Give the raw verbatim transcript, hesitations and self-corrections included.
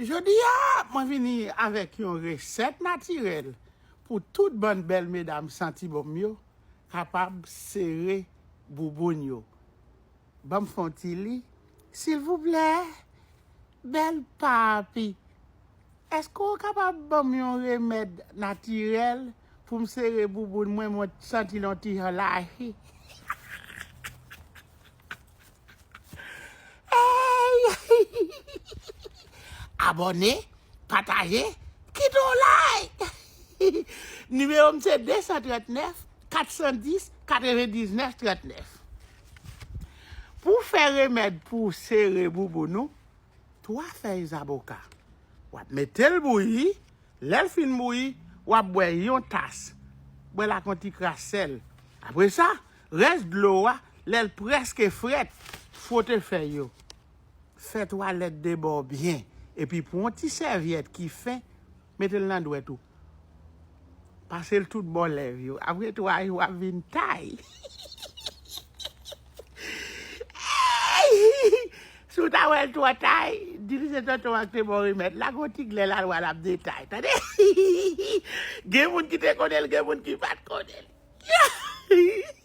Jodi a, mwen vini avèk yon resèt natirèl pou tout bann bèl medam santi bon m yo kapab sere bouboun yo. Ban m fè yon ti li, silvouplè. Bèl papi, èske w kapab ban m yon remèd natirèl pou m sere bouboun mwen, mwen santi l yon ti jan laji? Ey! Abòne, pataje, kite yon like. Nimewo m se de san trant nèf, kat san dis, katrevendiznèf trant nèf. Pou w fè remèd pou w sere bouboun ou, twa fèy zaboka. W ap mete l bouyi, lè l fin bouyi, w ap bwè yon tas. Bwè l ak yon ti kras sèl. Apre sa, rès dlo a, lè l prèske frèt, fwote fèy yo. Fè twalèt de bò byen, epi pran yon ti sèvyèt ki fen, mete l nan dwèt ou. Pase l tout bò lèv yo. Apre twa jou, w ap vin tay. Ey! Si w ta wè l twò tay, di li se tonton an ki te ba w remèd la, gon ti glè lalwa l ap detay. Tande? Gen moun ki te konnen l, gen moun ki pa t konnen l.